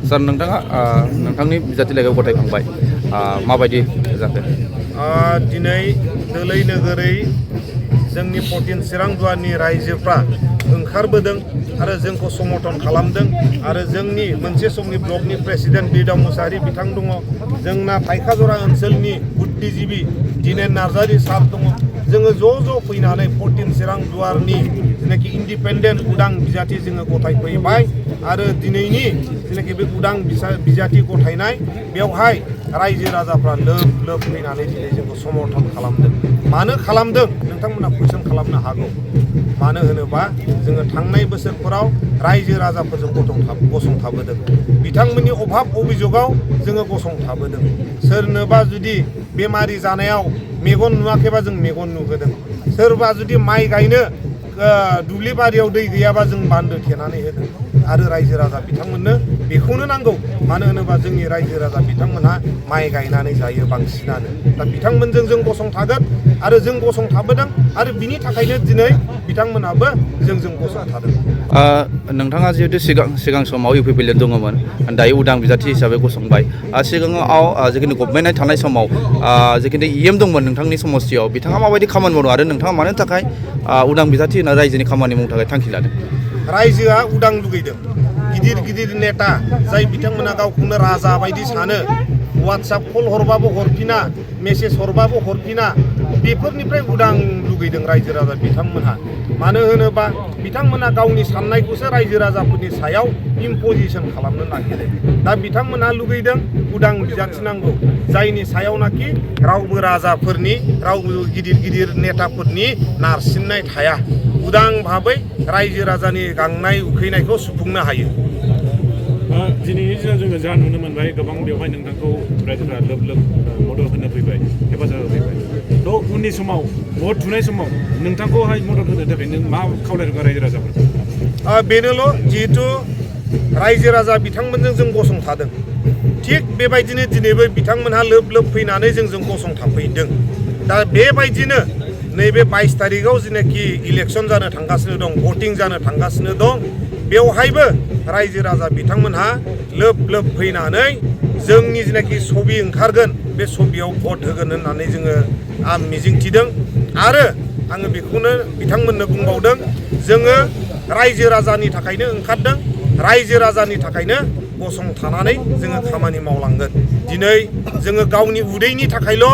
सार नोंथांनि बिजाथि लेखायाव गथायखांबाय माबायदि जाखो? दिनै दोलै नोगोरै जोंनि 14 चिरां दुवारनि रायजोफ्रा ओंखारबोदों आरो जोंखौ समर्थन खालामदों आरो जोंनि मोनसे समनि ब्लकनि प्रेसिडेन्ट बिरदाव मुसाहारि बिथां दङ, जोंना थाइखाजरा ओनसोलनि बुद्धिजीबी दिनेन नार्जारि सार दङ। जोङो ज' फैनानै 14 चिरां दुवारनि जेनाखि इन्डिपेन्डेन्ट उदां बिजाथि जोङो गथायफैबाय आरो दिनैनि जेनाखि बे उदां बिजाथि गथायनाय बेवहाय रायजो राजाफ्रा लोब फैनानै दिनै जोंखौ समर्थन खालामदों। मानो खालामदों नोंथांमोना कुइसन खालामनो हागौ। मानो होनोबा जोङो थांनाय बोसोरफोराव रायजो राजाफोरजों गसंथाबोदों, बिथांमोननि अभाब अभियोगाव जोङो गसंथाबोदों। सोरनोबा जुदि बेमारि जानायाव मेगन नुवाखैबा जों मेगन नुहोदों, सोरबा जुदि माइ गायनो दुब्लि बारियाव दै गैयाबा जों बान्दो थेनानै होदों आरो रायजो राजा बिथांमोननो बेखौनो नांगौ। मानो होनोबा जोंनि रायजो राजा बिथांमोनहा माइ गायनानै जायो बांसिनानो। दा बिथांमोनजों जों गसंथागोन आरो जों गसंथाबोदों आरो बिनि थाखायनो दिनै बिथांमोनहाबो जोंजों गसंथादों। नोंथाङा जिहेतु सिगां समाव इउपिपिएल दङमोन, दायो उदां बिजाथि हिसाबै गसंबाय। सिगाङाव जिखिनि गभर्नमेन्ट थानाय समाव जिखिनि इएम दंमोन नोंथांनि समस्थियाव, बिथाङा माबायदि खामानि मावदों आरो नोंथाङा मानो थाखाय उदां बिजाथि होना रायजोनि खामानि मावनो थाखाय थांखि लादों? रायजोआ उदां लुगैदों। गिदिर नेता जाय बिथांमोना गावखौनो राजा बायदि सानो, वाट्सएप कल हरबाबो हरफिना, मेसेज हरबाबो हरफिना, बेफोरनिफ्राय उदां लुगैदों रायजो राजा बिथांमोनहा। मानो होनोबा बिथांमोना गावनि साननायखौसो रायजो राजाफोरनि सायाव इम्पजिसन खालामनो नागिरो। दा बिथांमोनहा लुगैदों उदां बिजाथि नांगौ, जायनि सायावनाखि रावबो राजाफोरनि रावबो गिदिर नेताफोरनि नारसिननाय थाया, उदां भाबै रायजो राजानि गांनाय उखैनायखौ सुफुंनो हायो। दिनैनि दिनाव जोङो जा नुनो मोनबाय, गोबां बेवहाय नोंथांखौ रायजोफोरा लोब मदद होनो फैबाय, हेफाजाब होफैबाय। थ' उननि समाव भट थुनाय समाव नोंथांखौहाय मदद होनो थाखाय नों मा खावलायदों रायजो राजाफोरखौ? बेनोल', जिहेथु रायजो राजा बिथांमोनजों जों गसंथादों, थिग बेबायदिनो दिनैबो बिथांमोनहा लोब फैनानै जोंजों गसंथाफैदों। दा बेबायदिनो नैबे 22 तारिखआव जेनाखि इलेक्सन जानो थांगासिनो दं, भटिं जानो थांगासिनो दं, बेवहायबो रायजो राजा बिथांमोनहा लोब फैनानै जोंनि जेनाखि सबि ओंखारगोन बे सबियाव भट होगोन होननानै जोङो आं मिजिंथिदों। आरो आङो बेखौनो बिथांमोननो बुंबावदों, जोङो रायजो राजानि थाखायनो ओंखारदों, रायजो राजानि थाखायनो गसंथानानै जोङो खामानि मावलांगोन। दिनै जोङो गावनि उदैनि थाखायल'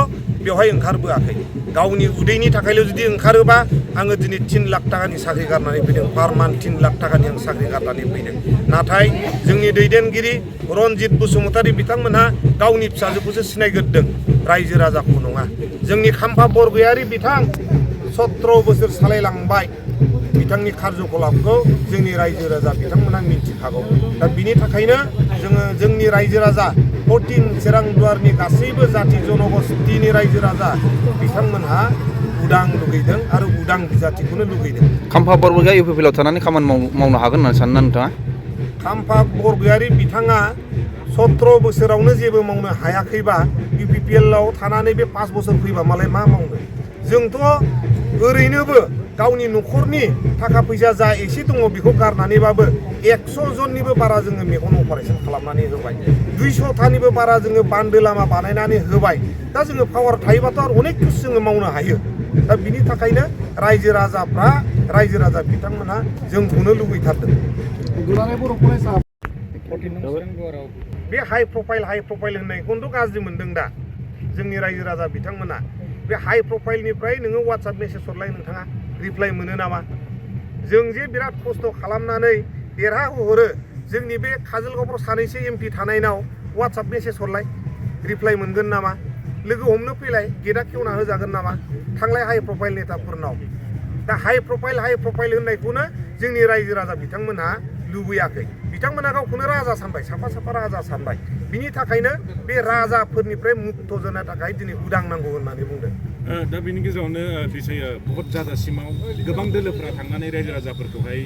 बेवहाय ओंखारबोआखै। गावनि उदैनि थाखायल' जुदि ओंखारोबा आङो दिनै 3 लाख थाखानि साख्रि गारनानै फैदों, पार मान्थ 3 लाख थाखानि आं साख्रि गारनानै फैदों। नाथाय जोंनि दैदेनगिरि रनजित बसुमतारी बिथांमोनहा गावनि फिसाजोखौसो सिनायग्रोदों, रायजो राजाखौ नङा। जोंनि खाम्फा बरगयारि बिथां 17 बोसोर सालायलांबाय, बिथांनि कार्जकलापखौ जोंनि रायजो राजा बिथांमोनहा मिन्थिखागौ। दा बिनि थाखायनो जोंनि रायजो राजा 14 चिरां दुवारनि गासैबो जाथि जनगोष्ठीनि रायजो राजा बिथांमोनहा उदां लुगैदों आरो उदां बिजाथिखौनो लुगैदों। खाम्फा बरगयारि इउपिपिएलआव थानानै खामानि मावनो हागोन होननानै सानो ना नोंथाङा? खाम्फा बरगयारि बिथाङा 17 बोसोरावनो जेबो मावनो हायाखैबा इउपिपिएलआव थानानै बे 5 बोसोर फैबा मालाय मा मावनो? जोंथ' ओरैनोबो गावनि न'खरनि थाखा फैसा जा एसे दङ बेखौ गारनानैबाबो 100 जननिबो बारा जोङो मेगन अपारेसन खालामनानै होबाय, 200थानिबो बारा जोङो बान्दो लामा बानायनानै होबाय। दा जोङो पावार थायोबाथ' आरो अनेक कुछ जोङो मावनो हायो। दा बिनि थाखायनो रायजो राजा बिथांमोनहा जोंखौनो लुबैथारदों। बे हाइ प्रफाइल होननायखौनोथ' गाज्रि मोनदों दा जोंनि रायजो राजा बिथांमोना। बे हाइ प्रफाइलनिफ्राय नोङो वाट्सएप मेसेज हरलाय, नोंथाङा रिप्लाइ मोनो नामा? जों जे बिराद खस्थ' खालामनानै देरहाहरो, जोंनि बे काजलगावफ्राव सानैसो एमपि थानायनाव वाट्सएप मेसेज हरलाय, रिप्लाइ मोनगोन नामा? लोगो हमनो फैलाय, गेटआ खेवना होजागोन नामा? थांलाय हाइ प्रफाइल नेताफोरनाव। दा हाइ प्रफाइल होननायखौनो जोंनि रायजो राजा बिथांमोनहा लुबैयाखै। बिथांमोना गावखौनो राजा सानबाय, साफा राजा सानबाय। बिनि थाखायनो बे राजाफोरनिफ्राय मुक्त जानो थाखाय दिनै उदां नांगौ होननानै बुंदों। दा बिनि गेजेरावनो बिसोरो भट जाजासिमाव गोबां दोलोफोरा थांनानै रायजो राजाफोरखौहाय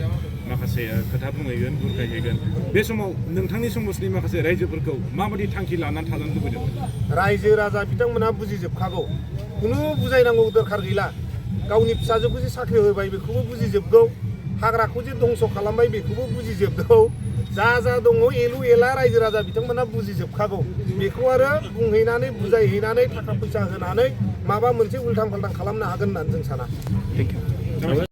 माखासे खोथा बुंहैगोन, बुरखायहैगोन। बे समाव नोंथांनि समाजनि माखासे रायजोफोरखौ माबायदि थांखि लानानै थाजानो लुबैदों? रायजो राजा बिथांमोनहा बुजिजोबखागौ, खुनु बुजायनांगौ दरखार गैला। गावनि फिसाजोखौ जे साख्रि होबाय बेखौबो बुजिजोबगौ हाग्राखौ जे दंस' खालामबाय बेखौबो बुजिजोबगौ जा दङ एलु एला रायजो राजा बिथांमोना बुजिजोबखागौ बेखौ आरो बुंहैनानै बुजायहैनानै थाखा फैसा होनानै माबा मोनसे उल्थां फाल्थां खालामनो हागोन होननानै जों साना। Thank you.